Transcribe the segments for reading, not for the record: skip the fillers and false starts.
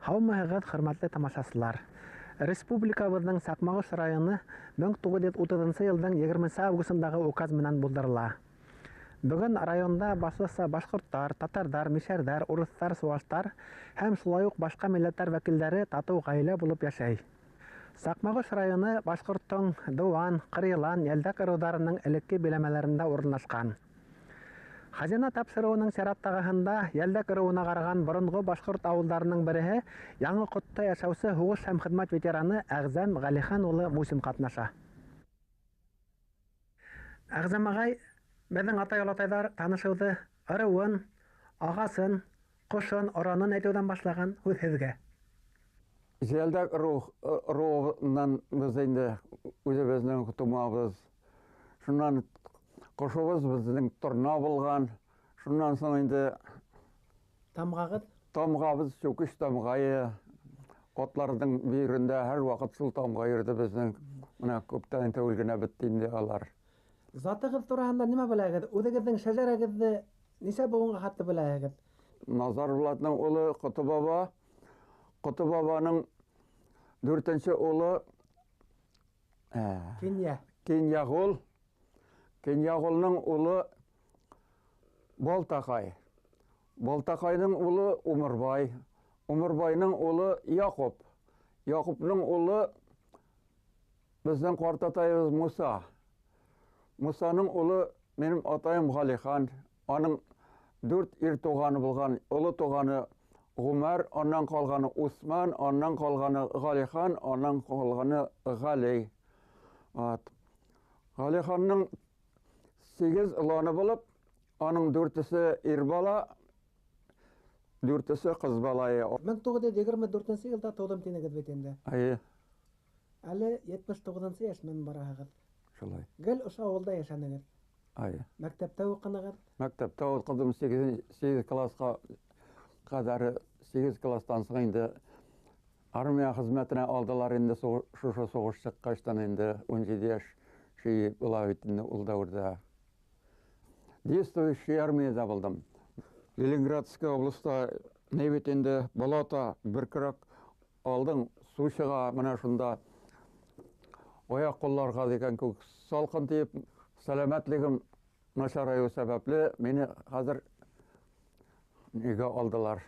Һаумыһығыҙ, хөрмәтле тамашасылар! Республикабыҙҙың Саҡмағош районы 1930 йылдың 20 августындағы указ менән булдырыла. Бөгөн районда башлыса башҡорттар, татарҙар, мишәрҙәр, урыҫтар, сыуаштар һәм шулай уҡ башҡа милләттәр вәкилдәре татыу ғаилә булып йәшәй. Саҡмағош районы башҡорттоң Дыуан, Ҡырйылан, Йәлдәк ырыуҙарының элекке биләмәләрендә урынлашҡан. Хазина тапшырыуының сираттағыһында Йәлдәк ырыуына ҡараған боронғо башҡорт ауылдарының береһе Яңы Ҡотта йәшәүсе һуғыш һәм хеҙмәт ветераны Әғзәм Ғәлихан улы Мусин ҡатнаша. Әғзәм ағай, беҙҙең атай-олатайҙар танышыуҙы ырыуын, ағасын, ҡошон, оранын әйтеүҙән башлаған. Һүҙ һеҙгә. Йәлдәк ырыуынан беҙ инде үҙебеҙҙең тумабыҙ. Шунан ҡошобоҙ беҙҙең торна булған. Шунан һуң инде тамғағыҙ? Тамғабыҙ сүкеш тамғайы. Атларҙың бөйөрөндә һәр ваҡыт шул тамға йөрөтө беҙҙең. Бына күптән түгел генә бөттө инде алар. Затығыҙ тураһында нимә беләһегеҙ? Үҙегеҙҙең шәжәрәгеҙҙе нисә быуынға хатты беләһегеҙ? Назар Булатның улы Ҡотобаба. Ҡотобабаның дүртенсе улы Кинйә. Кинйәғол. Кинйәғолның улы Балтаҡай. Балтаҡайҙың улы Умырбай. Умырбайның улы Яҡуп. Яҡупның улы беҙҙең ҡартатайыбыҙ Муса. Мусаның улы минең атайым Ғәлихан. Аның дүрт ир туғаны булған. Оло туғаны Ғүмәр, анан ҡалғаны Усман, анан ҡалғаны Ғәлихан, анан ҡалғаны Ғәли. Ғәлиханның 8 уланы булып, аның дүртесе ир бала, дүртесе ҡыҙ бала. 1924 йылда тыуҙым тинегеҙ бит инде. Эйе. Әле 79 йәш менән бараһығыҙ. Шулай. Гел ошо ауылда йәшәнегеҙ. Эйе. Мәктәптә уҡынығыҙ? Мәктәптә уҡыным 8 класҡа ҡәҙәр, 8 кластан һуң инде армия хеҙмәтенә алдылар инде, шушы һуғыш сыҡҡастан инде 17 йәш шей була бит инде ул дәүерҙә. Действующий армияда булдым. Ленинградская областа ни бит инде болота бер көрәк алдың, су сыға, мына шунда аяҡ ҡулларға тигән күк салҡын тейеп, сәләмәтлегем насарайыу сәбәпле мине хәҙер нигә алдылар?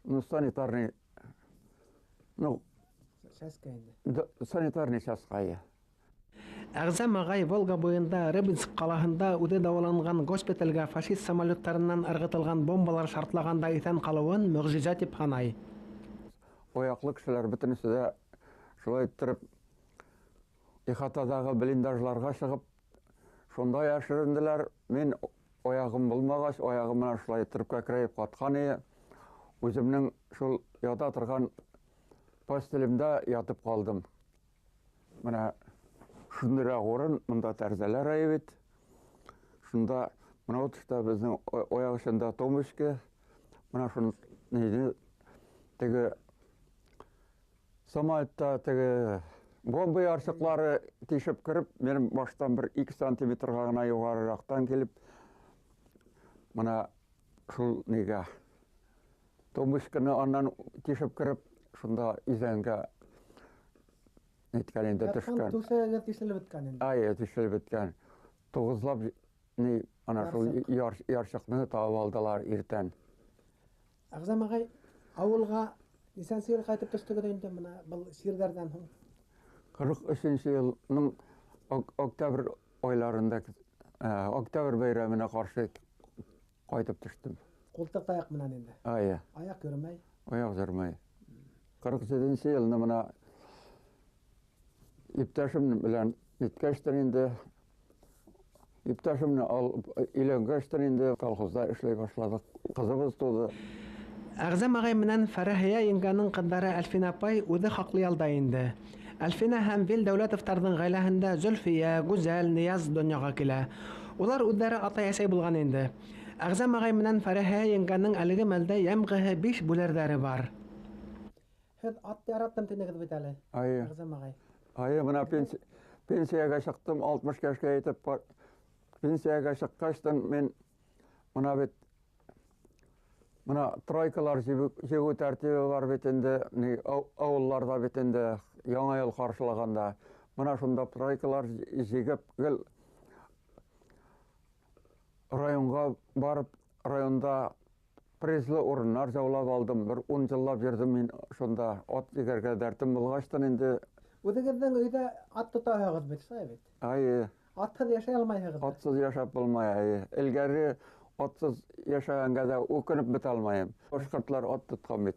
Ну, санитарный, ну, Сәскә инде. Санитарный сәскә. Әғзәм ағай Волга буйында Рыбинск ҡалаһында үҙе дауаланған госпиталгә фашист самолеттарынан ырғытылған бомбалар шартлағанда иҫән ҡалыуын мөғжизә тип һанай. Аяҡлы кешеләр бөтөнөһө дә шулай иттереп ихатадағы блиндажларға сығып шунда йәшеренделәр. Мин аяғым булмағас, аяғым менән шулай иттереп кәкрәйеп ҡатҡан ине. Үҙемдең шул ята торған постелемдә ятып ҡалдым. Мына шундыйраҡ урын, мында тәрҙәләр ай бит. Шунда мына вот что беҙҙең аяҡ осонда тумбочка. Мына шун нейҙе теге самолетта теге бомба ярсыҡлары тишеп кереп, минең баштан бер 2 сантиметрға ғына юғарыраҡтан килеп, мына шул нигә тумбочканы аннан тишеп кереп, шунда иҙәнгә әйткән инде, Ятҡан төшкән. Түшәгегеҙ тишелеп бөткән инде. Ай, тишелеп бөткән. Туғыҙлап ни, ана шул Ярсыҡ. Ярсыҡны табып алдылар иртән. Әғзәм ағай, ауылға нисәнсе йыл ҡайтып төштөгөҙ инде мына был сирҙәрҙән һуң? Ҡырыҡ өсөнсө йылның октябрь айларында, октябрь бәйрәменә ҡаршы ҡайтып төштөм. Ҡултыҡ таяҡ менән инде. Ай. Аяҡ йөрөмәй. Аяҡ йөрөмәй. Ҡырыҡ һигеҙенсе йылны мына иптәшем белән иткәстән инде, иптәшемне алып өйләнгәстән инде колхозда эшләй башланыҡ. Ҡыҙыбыҙ тыуҙы. Әғзәм ағай менән Фәрәһиә еңгәнең ҡыҙҙары Әлфинә апай үҙе хаҡлы ялда инде. Әлфинә һәм Вил Дәүләтовтарҙың ғаиләһендә Зөлфиә, Гүзәл, Нияз донъяға килә. Улар үҙҙәре атай-әсәй булған инде. Әғзәм ағай менән Фәрәһиә еңгәнең әлеге мәлдә йәмғеһе 5 бүләрҙәре бар. Һеҙ ат яраттым тинегеҙ бит әле, Ай. Әғзәм ағай. Ай, мына пенсияға сыҡтым, 60 йәшкә етеп пенсияға сыҡҡастан мин мына бит Мына тройкалар җигү тәртибе бар бит инде, авылларда бит инде яңа ел каршылаганда. Мына шунда тройкалар җигеп гел районга барып, районда призлы урыннар яулап алдым. Бер 10 еллап йөрдем мин шунда. Ат җигәргә дәртем булгачтан инде. Үҙегеҙҙең өйҙә ат тотаһығыҙ бит, шулай бит? Әйе. Атһыҙ йәшәй алмайһығыҙ. Атсыз йәшәп булмай, әйе. Элгәре атсыз йәшәгәнгә дә үкенеп бөтә алмайым. Башҡортлар ат тотҡан бит.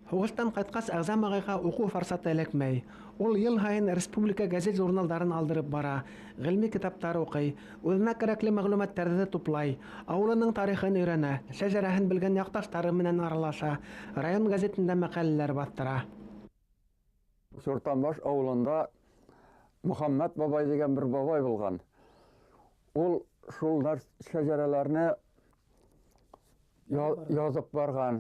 Һуғыштан ҡайтҡас Әғзәм ағайға уҡыу форсаты эләкмәй. Ул йыл һайын республика газет-журналдарын алдырып бара, ғилми китаптар уҡый, үҙенә кәрәкле мәғлүмәттәрҙе туплай, ауылының тарихын өйрәнә, шәжәрәһен белгән яҡташтары менән аралаша, район газетында мәҡәләләр баҫтыра. Суртанбаш ауылында Мөхәммәт бабай дигән бер бабай булған. Ул шул шәжәрәләрне язып барған.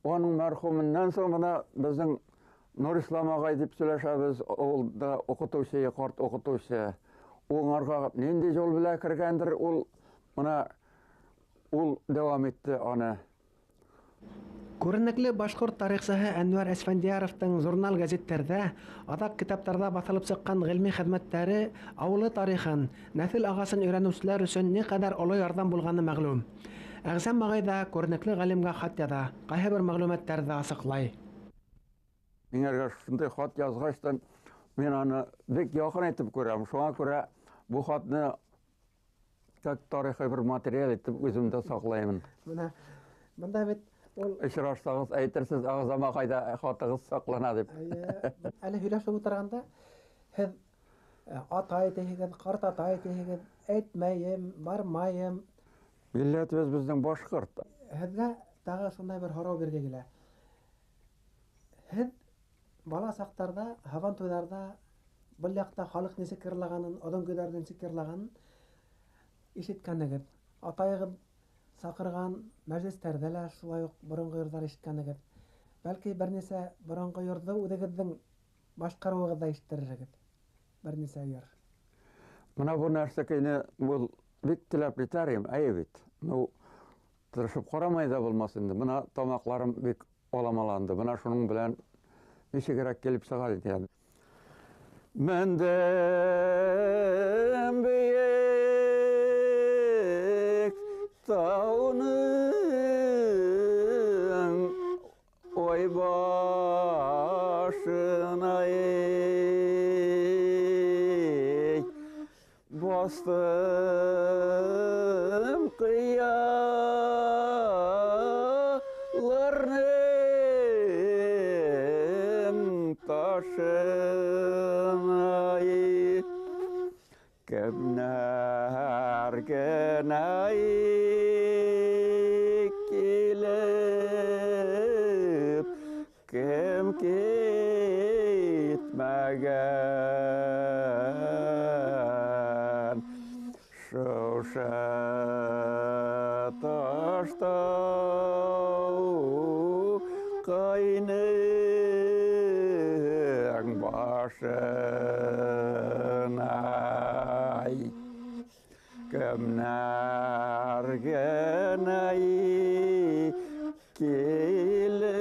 Оның мәрхүменнән соң мына безнең Нурислам ағай дип сөйләшәбез, авылда укытучы, карт укытучы. Уңарга нинди юл белән кергәндер, ул мына ул дәвам итте аны. Күренекле башҡорт тарихсыһы Әнвәр Әсфәндияровтың журнал гәзиттәрҙә, аҙаҡ китаптарҙа баҫылып сыҡҡан ғилми хеҙмәттәре ауылы тарихын, нәҫел ағасын өйрәнеүселәр өсөн ни ҡәҙәр оло ярҙам булғаны мәғлүм. Әғзәм ағай ҙа күренекле ғалимгә хат яҙа, ҡайһы бер мәғлүмәттәрҙе асыҡлай. Миңәргә шундай хат яҙғастан мин аны бик яҡын итеп күрәм. Шуңа күрә бу хатны как тарихи бер материал итеп үҙемдә саҡлаймын. Бына бында бит ул Очрашсағыҙ әйтерһегеҙ, Әғзәм ағайҙа хатығыҙ саҡлана дип. Әле һөйләшеп ултырғанда һеҙ атай тиһегеҙ, ҡарт атай тиһегеҙ, әйтмәйем, бармайым. Милләтебеҙ беҙҙең башҡорт. Һеҙгә тағы шундай бер һорау биргә килә. Һеҙ бала саҡтарҙа, һабан туйҙарҙа был яҡта халыҡ нисек йырлағанын, оҙон көйҙәрҙе нисек йырлағанын ишеткәнегеҙ. Атайығыҙ саҡырған мәжлестәрҙә лә шулай уҡ боронғо йырҙар ишеткәнегеҙ. Бәлки бер нисә боронғо йырҙы үҙегеҙҙең башҡарыуығыҙҙа ишеттерерһегеҙ. Бер нисә йыр. Мына бу нәрсәкәйне был бик теләп итәр идем, әйе бит. Ну, тырышып ҡарамай ҙа булмаҫ инде. Бына тамаҡларым бик аламаланды. Бына шуның белән нисегерәк килеп сыға икән. Мендем бейек тауның ой башына ey, бастым қияларның ташына ey, кемнәр генә килеп, кем китмәгән, шушы таштау ҡайның башына кемнәр генә килеп,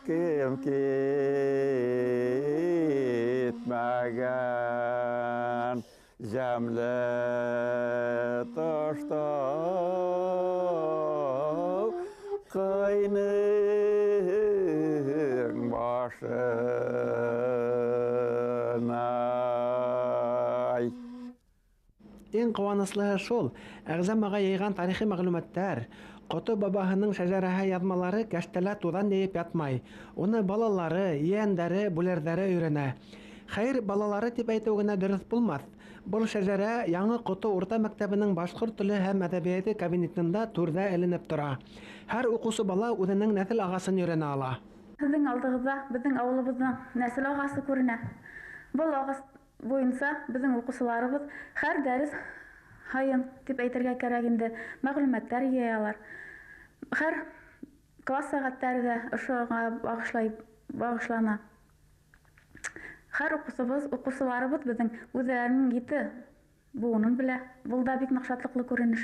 кем китмәгән, Зәмле таштау ҡайның башына. Иң ҡыуаныслыһы шул, Әғзәм ағай йыйған тарихи мәғлүмәттәр, Ҡото бабаһының шәжәрәһе яҙмалары кәштәлә туҙан йыйып ятмай. Уны балалары, ейәндәре, бүләрҙәре өйрәнә. Хәйер, балалары тип әйтеү генә дөрөҫ булмаҫ. Был шәжәрә Яңы Ҡото урта мәктәбенең башҡорт теле һәм әҙәбиәте кабинетында түрҙә эленеп тора. Һәр уҡыусы бала үҙенең нәҫел ағасын өйрәнә ала. Һеҙҙең алдығыҙҙа беҙҙең ауылыбыҙҙың нәҫел ағасы күренә. Был ағас буйынса беҙҙең уҡыусыларыбыҙ һәр дәрес һайын тип әйтергә кәрәк инде мәғлүмәттәр йыялар. Һәр класс сәғәттәре ҙә ошоға бағышлана. Һәр уҡыусыларыбыҙ беҙҙең үҙҙәренең ете быуынын белә. Был да бик ныҡ шатлыҡлы күренеш.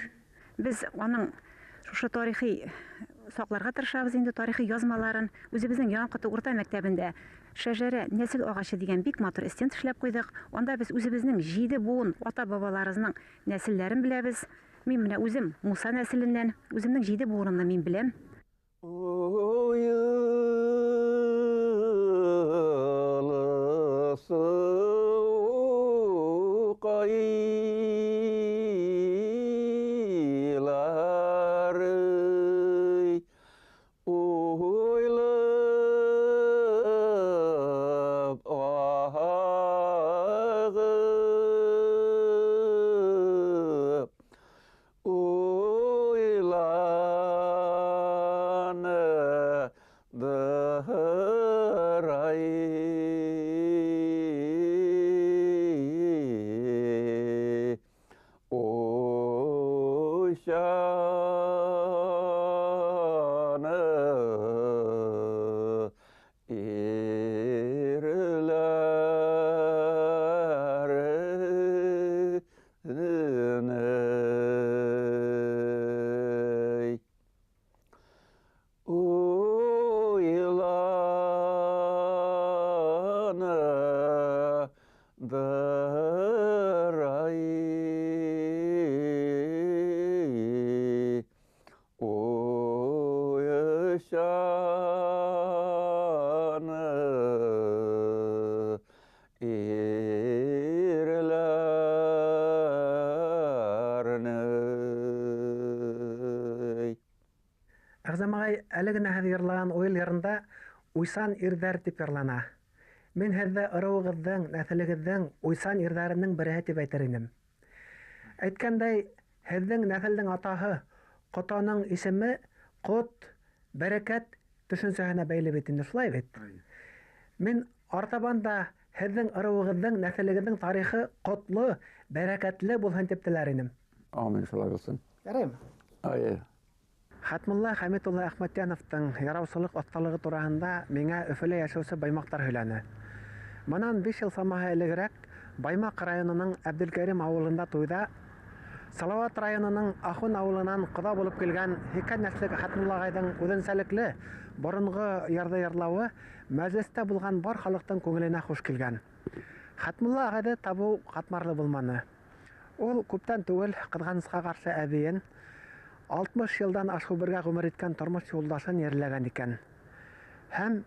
Беҙ уның Шушы тарихи саҡларға тырышабыҙ инде, тарихи язмаларын. Үҙебеҙҙең Яңы Ҡото урта мәктәбендә шәжәрә нәсел ағасы тигән бик матур стенд эшләп ҡуйҙыҡ. Унда беҙ үҙебеҙҙең 7 быуын ата-бабаларыбыҙҙың нәселдәрен беләбеҙ. Мин менә үҙем Муса нәселеннән, үҙемдең 7 быуынымны мин беләм. Әле генә һеҙ йырлаған уйыл йырында уйсан ирҙәр тип йырлана. Мин һеҙҙе ырыуығыҙҙың, нәҫелегеҙҙең уйсан ирҙәренең береһе тип әйтер инем. Әйткәндәй, һеҙҙең нәҫелдең атаһы Ҡотаның исеме ҡот, бәрәкәт төшөнсәһенә бәйле бит инде, шулай бит? Мин артабан да һеҙҙең ырыуығыҙҙың, нәҫелегеҙҙең тарихы ҡотло, бәрәкәтле булһын тип теләр инем. Амин, шулай булсын. Яраймы? Ай. Хәтмулла Хәмит улы Әхмәтйәновтың яраусылыҡ оҫталығы тураһында миңә Өфөлә йәшәүсе баймаҡтар һөйләне. Бынан 5 йыл самаһы элегерәк Баймаҡ районының Әбделкәрим ауылында туйҙа Салауат районының Ахун ауылынан ҡоҙа булып килгән һикән йәшлек Хәтмулла ағайҙың үҙенсәлекле боронғо йырҙы йырлауы мәжлестә булған бар халыҡтың күңеленә хуш килгән. Хәтмулла ағайҙы табыу ҡатмарлы булманы. Ул күптән түгел ҡыҙғанысҡа ҡаршы әбейен 60 йылдан ашыу бергә ғүмер иткән тормош юлдашын ерләгән икән. Һәм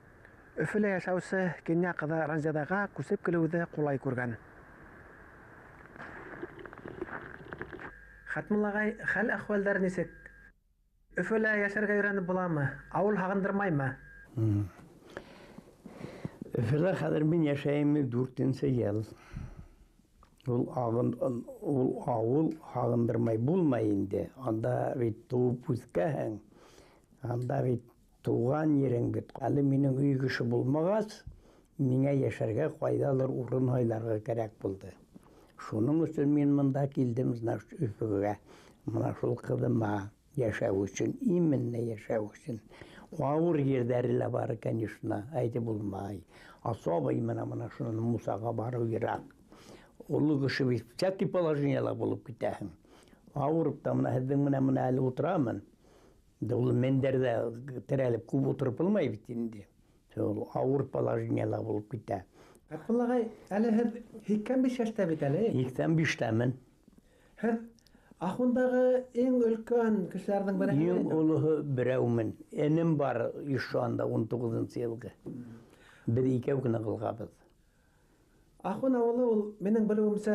Өфөлә йәшәүсе кинйә ҡыҙы Ранзидаға күсеп килеүҙе ҡулай күргән. Хәтмулла ағай, хәл-әхүәлдәр нисек? Өфөлә йәшәргә өйрәнеп буламы? Ауыл һағындырмаймы? Өфөлә хәҙер мин йәшәйем 4-нсе йыл. Ул ауыл һағындырмай булмай инде. Анда бит тыуып үҫкәһең, анда бит тыуған ерең бит. Әле минең өй кеше булмағас, миңә йәшәргә ҡайҙалыр урын һайларға кәрәк булды. Шуның өсөн мин мында килдем, значит, Өфөгә. Мына шул ҡыҙыма йәшәү өсөн, именно йәшәү өсөн. Ауыр ерҙәре лә бар, конечно, әйтеп булмай. Особо именно мына шунан Мусаға барыу йыраҡ. Оло кеше бит всякий положениела булып китәһең. Ауырып та мына һеҙҙең менән мына әле ултырамын. Ул мендәрҙә терәлеп күп ултырып булмай бит инде. Ул ауыр положениела булып китә. Хәтмулла ағай, әле һеҙ 85 йәштә бит әле? 85-тәмен. Һеҙ Ахундағы иң өлкән кешеләрҙең береһе? Иң олоһо берәүмен. Энем бар еще анда 19-нсы йылғы. Беҙ икәү генә ҡалғанбыҙ. Ахун ауылы ул, минең белеүемсә,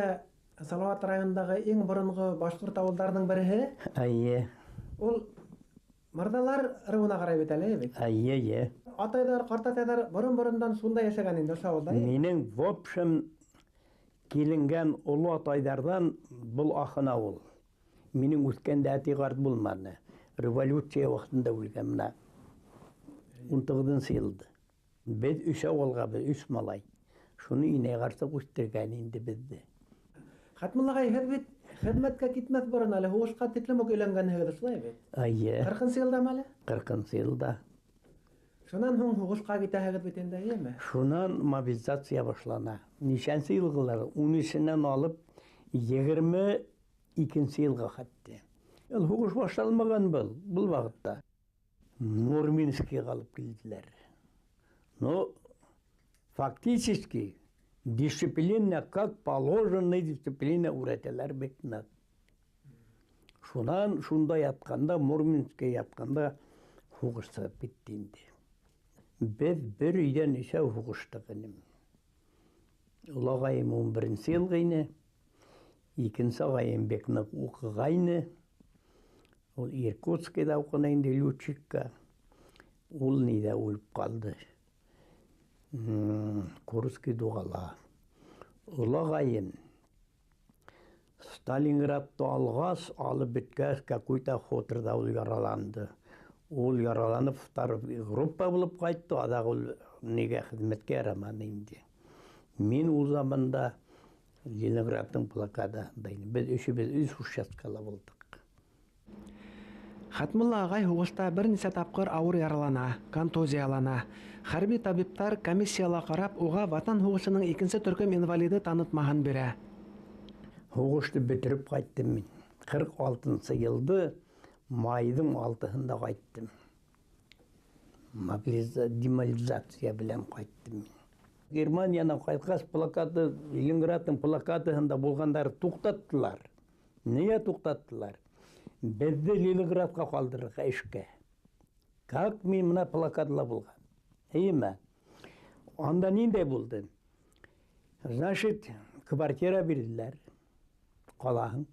Салауат районындағы иң боронғо башҡорт ауылдарының береһе. Эйе. Ул мырҙалар ырыуына ҡарай бит әле, бит? Эйе, эйе. Атайҙар, ҡартатайҙар борон-борондан шунда йәшәгән инде ошо ауылда. Минең, в общем, киленгән оло атайҙарҙан был Ахун ауыл. Минең үҫкәндә әти ҡарт булманы. Революция ваҡытында үлгән мына. 19-нсы йылда. Беҙ өсәү алғанбыҙ, 3 малай. Шуны инәй ҡарсыҡ үҫтергән инде беҙҙе. Хәтмулла ағай, һеҙ бит хеҙмәткә китмәҫ борон әле һуғышҡа тиклем үк өйләнгәнһегеҙ, шулай бит? Эйе. 40-нсы йылдамы әле? 40-нсы йылда. Шунан һуң һуғышҡа китәһегеҙ бит инде, эйеме? Шунан мобилизация башлана. Нисәнсе йылғылар? 13-нән алып 22-нсе йылға хәтта. Ул һуғыш башланмаған был ваҡытта. Мурминскийға алып килделәр. Но фактически дисциплина, как положено, дисциплина үрәтәләр бик ныҡ. Шунан шунда ятҡанда, Мурминскийға ятҡанда һуғыш сығып китте инде. Беҙ бер өйҙән өсәү һуғыштыҡ инем. Оло ағайым 11-нсе йылғы ине, икенсе ағайым бик ныҡ уҡығайны. Ул Иркутскийҙа уҡыны инде летчикка. Ул ниҙә үлеп ҡалды. Курский дуғала. Оло ағайым Сталинградты алғас, алып бөткәс, какой-то хуторҙа ул яраланды. Ул яраланып, второй группа булып ҡайтты, аҙаҡ ул нигә хеҙмәткә яраманы инде. Мин ул заманда Ленинградтың блокадаһында инем. Беҙ өсөбөҙ өс участкала булдыҡ. Хәтмулла ағай һуғышта бер нисә тапҡыр ауыр яралана, контузиялана. Хәрби табиптар комиссияла ҡарап, уға Ватан һуғышының икенсе төркөм инвалиды танытмаһын бирә. Һуғышты бөтөрөп ҡайттым мин. 46-нсы йылды майҙың 6-һында ҡайттым. Демобилизация белән ҡайттым мин. Германиянан ҡайтҡас, блокада, Ленинградтың блокадаһында булғандар туҡтаттылар. Ниңә туҡтаттылар? Беҙҙе Ленинградҡа ҡалдырырға эшкә. Как мин мына блокадала булған. Эйме? Анда ниндәй булды? Значит, квартира бирҙеләр. Ҡалаһың.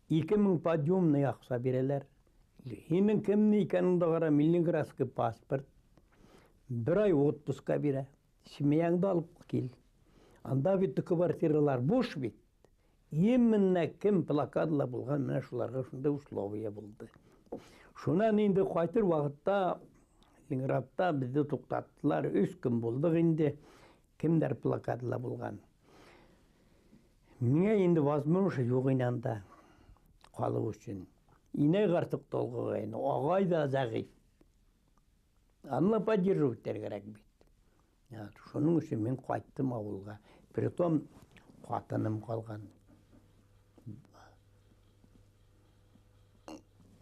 2000 подъемный аҡса бирәләр. Һинең кемне икәнеңде ҡара, ленинградский паспорт. Бер ай отпуска бирә. Семьяңды алып кил. Анда бит квартиралар буш бит. Именно кем блокадала булған, менә шуларга шундай условия булды. Шунан инде ҡайтыр ваҡытта Ленинградта беҙҙе туҡтаттылар. 3 көн булдыҡ инде. Кемдәр блокадала булған. Миңә инде возможность юҡ ине анда ҡалыу өсөн. Инәй ҡартыҡ толғығайны, ағай ҙа зәғиф. Аны ла поддерживать итергә кәрәк бит. Шуның өсөн мин ҡайттым ауылға. Притом ҡатыным ҡалған.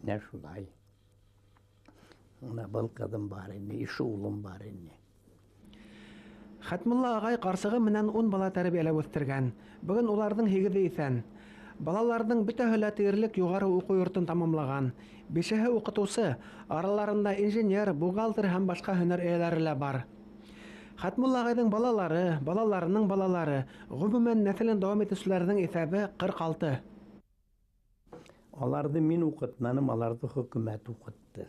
Нә шулай. Уна был ҡыҙым бар ине, ише улым бар ине. Хәтмулла ағай ҡарсығы менән 10 бала тәрбиәләп үҫтергән. Бөгөн уларҙың 8-е иҫән. Балаларҙың бөтәһе лә тиерлек юғары уҡыу йортон тамамлаған. 5-еһе уҡытыусы, араларында инженер, бухгалтер һәм башҡа һөнәр эйәләре лә бар. Хәтмулла ағайҙың балалары, балаларының балалары, ғөмүмән нәҫелен дауам итеүселәрҙең иҫәбе 46. Аларҙы мин уҡытманым, аларҙы хөкүмәт уҡытты.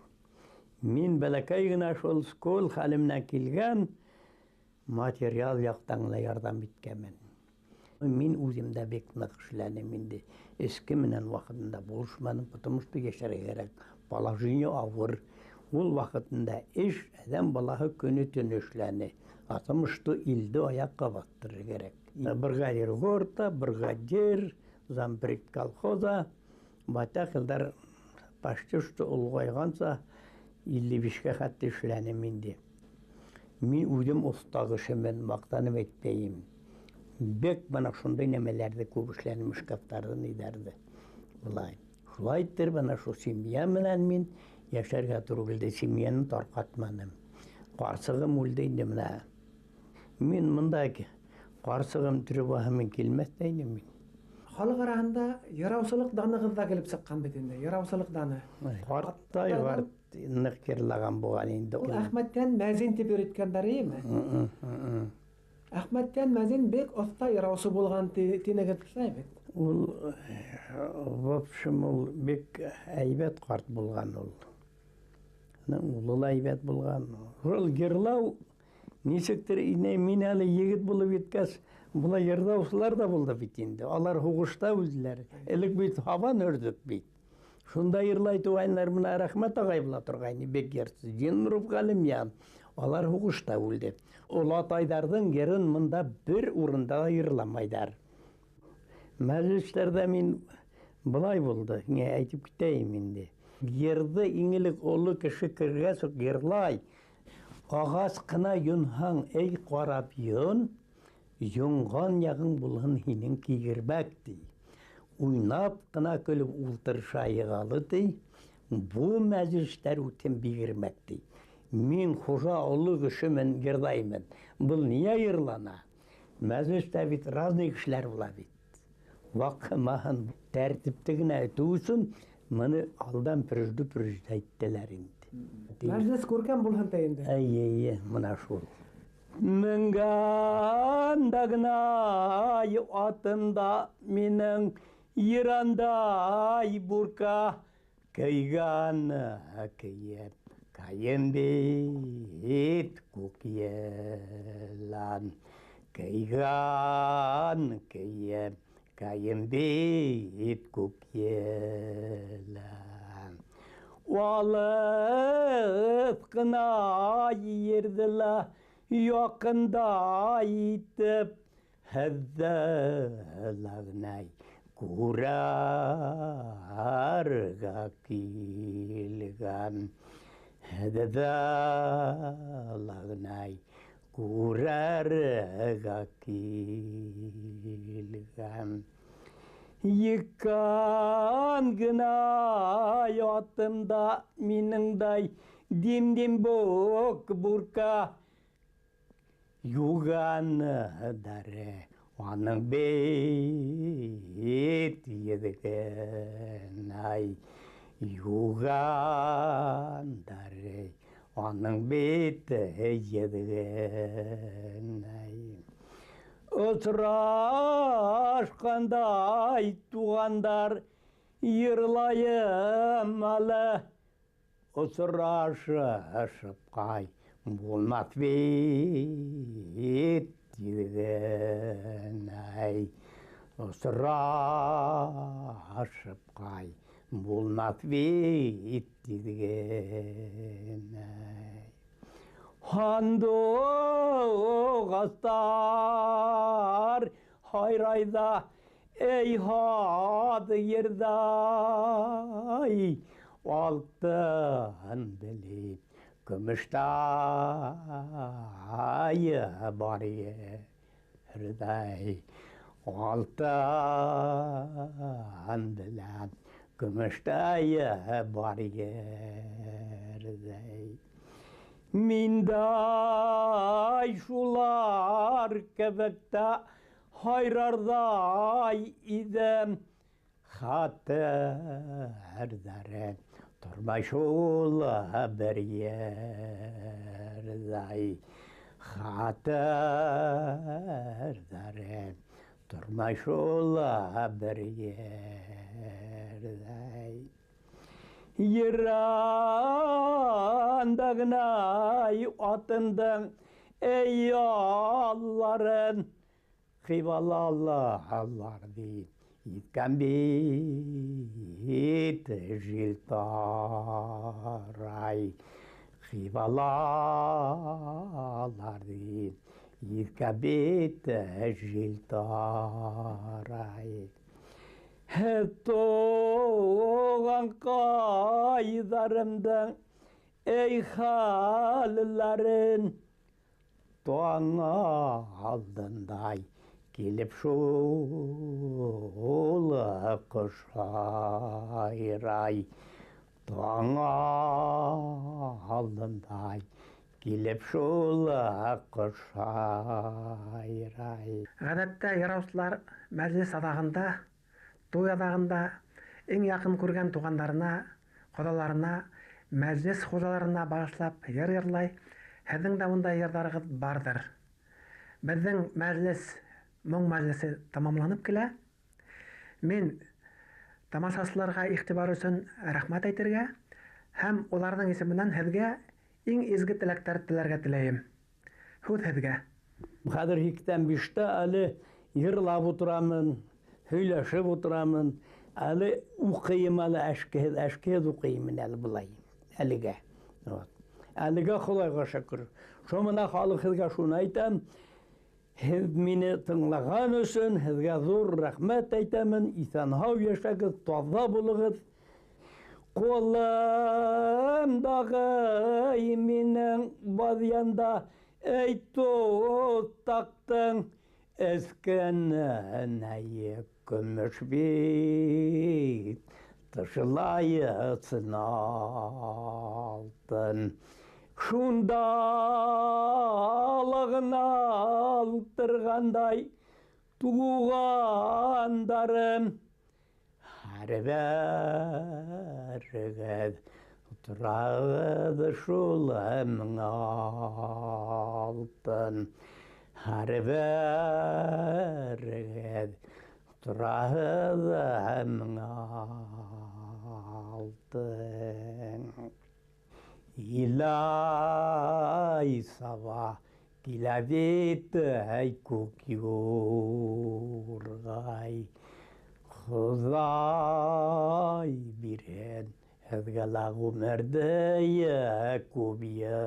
Мин бәләкәй генә шул школ хәлемнән килгән материал яҡтан ғына ярҙам иткәнмен. Мин үҙем дә бик ныҡ эшләнем инде. Эске менән ваҡытында булышманым, потому что йәшәргә кәрәк. Положение ауыр. Ул ваҡытында эш әҙәм балаһы көнө-төнө эшләне. Потому что илде аяҡҡа баҫтырыр кәрәк. Бригадир города, бригадир, зампред колхоза, байтаҡ йылдар почти что олоғайғанса 55-кә хәтле эшләнем инде. Мин үҙем оҫта кешемен, маҡтанып әйтмәйем. Бик бына шундай нәмәләрҙе күп эшләнем, шкафтарҙы, ниҙәрҙе. Былай. Шулай иттереп, бына шул семья менән мин йәшәргә тура килде. Семьяны тарҡатманым. Ҡарсығым үлде инде бына. Мин мында ҡарсығым трубаһы менән килмәҫ тә инем мин. Халыҡ араһында йыраусылыҡ данығыҙ ҙа килеп сыҡҡан бит инде. Йыраусылыҡ даны. Ҡарттай ҡарт ныҡ йырлаған булған инде. Ул Әхмәттән мәзин тип йөрөткәндәр иеме? Әхмәттән мәзин бик оҫта йыраусы булған тинегеҙ шулай бит. Ул, в общем, ул бик әйбәт ҡарт булған ул. Уның улы ла әйбәт булған. Ул йырлау нисектер инәй, мин әле егет булып еткәс, былай йырлаусылар ҙа булды бит инде. Алар һуғышта үлделәр. Элек бит һабан өрҙөк бит. Шунда йырлай туғайнылар, бына Рәхмәт ағай була торғайны, бик йырсы. Динруб Ғәлимйән. Алар һуғышта үлде. Олатайҙарҙың йырын мында бер урында ла йырламайҙар. Мәжлестәрҙә мин былай булды, ни әйтеп китәйем инде. Йырҙы иң элек оло кеше кергәс үк йырлай. Ағас ҡына йонһаң, эй ҡарап йон, йонған яғың булһын һинең кигербәк, ти. Уйнап кына көлөп ултырышайыҡ әле ти. Бу мәжлестәр үтен бигермәк ти. Мин хужа оло кешемен йырлаймын. Был ниңә йырлана? Мәжлестә бит разный кешеләр була бит. Ваҡымаһын тәртипте генә әйтеү өсөн мыны алдан предупреждать әйттеләр инде. Мәжлес күркәм булһын та инде. Әйе, әйе, мына шул. Менгәндә генә атымда минең йырандай бурка кейгән кейеп кайым бит күк елан кейгән кейеп кайым бит күк елан. Алып кына ерҙе яҡында итеп һеҙҙе күрәргә килгән. Һеҙҙе күрәргә килгән. Йыҡҡан генә атымда минеңдәй дим-дим бук бурка юган дары аның бит еҙгенәй. Юган дары аның бит еҙгенәй. Осрашҡандай туғандар йырлайым әле. Осрашып ҡай булмаҫ бит тиҙгенәй. Осрашып ҡай булмаҫ бит тиҙгенәй. Һандуғастар һайрайҙа, эй һаҙ ерҙәй, алтын белеп көмөштәй бар ерҙәй. Алтын белән көмөштәй бар ерҙәй. Миндәй шулар кеүек тә һайрарҙай инем. Хәтерҙәре тормай шул бер ерҙәй. Хәтерҙәре тормай шул бер ерҙәй. Йыранда ғына атымдың эй алларын ҡибалалар бит иткән бит жил тарай. Ҡибалалар бит иткән бит жил тарай. Туған ҡайҙарымдың эй хәлләрен таң алдындай килеп шул ҡош һайрай. Таң алдындай килеп шул ҡош һайрай. Ғәҙәттә йыраусылар мәжлес аҙағында, туй аҙағында иң яҡын күргән туғандарына, ҡоҙаларына, мәжлес хужаларына бағышлап йыр йырлай. Һеҙҙең дә ундай йырҙарығыҙ барҙыр. Беҙҙең мәжлес, моң мәжлесе тамамланып килә. Мин тамашасыларға иғтибар өсөн рәхмәт әйтергә һәм уларҙың исеменән һеҙгә иң изге теләктәр теләргә теләйем. Һүҙ һеҙгә. Хәҙер 85-тә әле йырлап ултырамын, һөйләшеп ултырамын. Әле уҡыйым, әле әшкеһеҙ, әшкеһеҙ уҡыйым мин әле былай, әлегә. Вот. Әлегә Хоҙайға шөкөр. Шул менән халыҡ һеҙгә шуны әйтәм. Һеҙ мине тыңлаған өсөн һеҙгә ҙур рәхмәт әйтәмен. Иҫән-һау йәшәгеҙ, таҙа булығыҙ. Ҡулымдағы минең баҙ янда эй тоҫтаҡтың эскәненәй Көмөш бит тышлайсын алтын. Шунда лағына алтырғандай туғандарым, һәрберегеҙ торағыҙ шул алтын. Һәрберегеҙ торағыҙ алтын. Илай саба килә бит әй күк юрғай. Хоҙай бирһен һеҙгә лә ғүмерҙе күп йылғай.